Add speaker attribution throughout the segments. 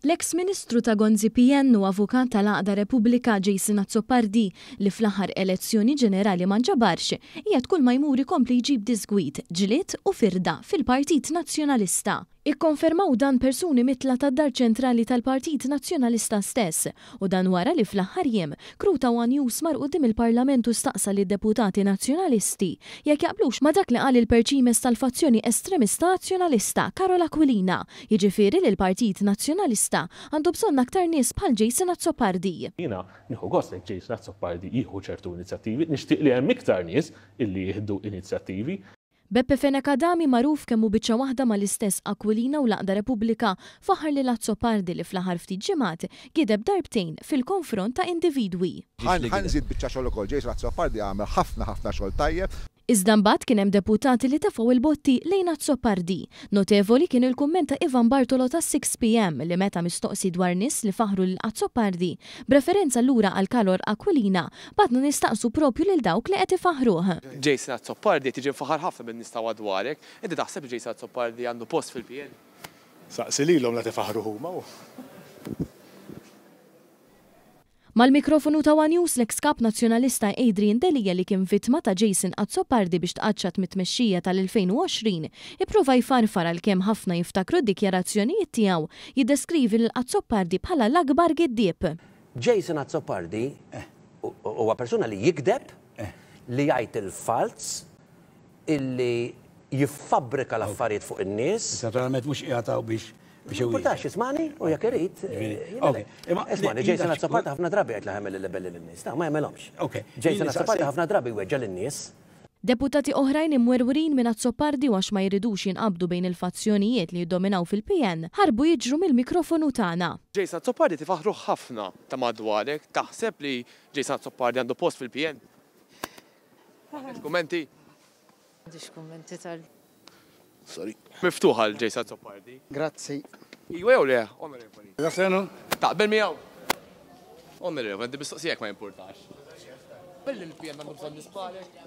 Speaker 1: L-eks Ministru ta' Gonzi PN u avukat tal-għaqda Repubblika Jason Azzopardi li fl-aħħar elezzjoni ġenerali ma nġabarx, qiegħed kull ma jmur ikompli jġib diżgwid, ġlied u firda fil-Partit Nazzjonalista. Ikkonfermaw dan persuni mitla tad-Dar Ċentrali tal-Partit Nazzjonalista stess u dan wara li fl-aħħar jiem, crew ta' one News mar quddiem il-Parlament u staqsa lid-deputati Nazzjonalisti jekk jaqblux ma' dak li qal il-perċimes tal-fazzjoni estremista Nazzjonalista, Karol Aquilina, jiġifieri li l-Partit Nazzjonalista għandu bżonn aktar nies bħal Jason Azzopardi.
Speaker 2: Jiena nieħu gost jekk Jason Azzopardi jieħu ċertu inizjattivi, nixtieq li hemm iktar nies illi jieħdu inizjattivi.
Speaker 1: Beppe Fenech Adami, magħruf kemm hu biċċa waħda mal-istess Aquilina u l-għaqda Repubblika, faħħar lil Azzopardi li fl-aħħar ftit ġimgħat gideb darbtejn fil-konfront ta' individwi.
Speaker 3: Ħa nżid biċċa xogħol ukoll, Jason Azzopardi għamel ħafna ħafna xogħol tajjeb.
Speaker 1: Iżda mbagħad kien hemm deputati li tefgħu l-botti lejn Azzopardi. Notevoli kien il-kumment ta' Ivan Bartolo tas-6PM li meta mistoqsi dwar nies li faħħru lil Azzopardi, b'referenza lura għal Karol Aquilina, bgħatna nistaqsu propju lil dawk li qed ifaħħruh.
Speaker 4: Jason Azzopardi qed jiġi mfaħħar ħafna min-nies ta' madwarek. Inti taħseb li Jason Azzopardi għandu post fil-PN?
Speaker 5: Saqsi lilhom la tifaħħruh huma hu.
Speaker 1: Mal-mikrofonu ta' one News l-eks Kap Nazzjonalista Adrian Delia li kien vittma ta' Jason Azzopardi biex tqaċċat mit-tmexxija tal-2020 ipprova jfarfar għalkemm ħafna jiftakru d-dikjarazzjonijiet tiegħu jiddeskrivi lil Azzopardi bħala l-akbar giddieb.
Speaker 6: Jason Azzopardi huwa persuna li jigdeb, li jgħid il-falz, illi jiffabbrika l-affarijiet fuq in-nies.
Speaker 7: Naturalment mhux qiegħed hawn biex biex iwieġeb.
Speaker 6: Importax, ismani, u jekk irid. Ismani, Jason Azzopardi ħafna drabi jgħid li ħa jagħmel il-libelli lin-nies. Ta' ma jagħmelhomx. Jason Azzopardi ħafna drabi jweġġa' lin-nies.
Speaker 1: Deputati oħrajn imwerwrin minn Azzopardi u għax ma jridux jinqabdu bejn il-fazzjonijiet li jiddominaw fil-PN, ħarbu jiġru mill-mikrofonu tagħna.
Speaker 4: Jason Azzopardi tifaħħruh ħafna ta' madwarek, taħseb li Jason Azzopardi għandu post fil-PN? M'għandekx kummenti?
Speaker 8: M'għandix kummenti tal.
Speaker 4: Sorry. Miftuħ għal Jason Azzopardi.
Speaker 9: Grazzi.
Speaker 4: Iwa jew le, onorevoli?
Speaker 7: Senu?
Speaker 4: Taqbel miegħu? Onorevoli, għandi mistoqsija jekk ma jimpurtax. Billi l-PN għandu bżonn nies bħalek?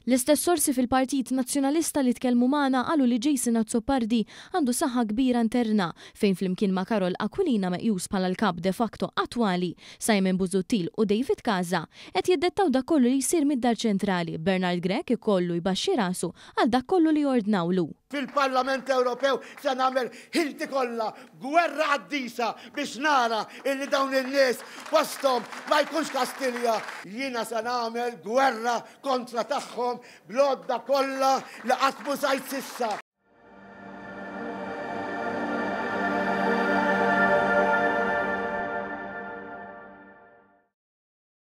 Speaker 1: L-istess sorsi fil-Partit Nazzjonalista li tkellmu magħna qalu li Jason Azzopardi għandu saħħa kbira interna fejn flimkien ma' Karol Aquilina meqjus bħala l-kap de facto attwali, Simon Busuttil u David Casa qed jiddettaw dak kollu li jsir mid-Dar Ċentrali, b'Bernard Grech ikollu jbaxxi rasu għal dak kollu li jordnawlu.
Speaker 10: Fil-Parlament Ewropew se nagħmel ħilti kollha, gwerra qaddisa biex nara illi dawn in-nies posthom ma jkunx Kastilja. Jiena se nagħmel gwerra kontra tagħhom bl-għodda kollha li qatt m'użajt s'issa.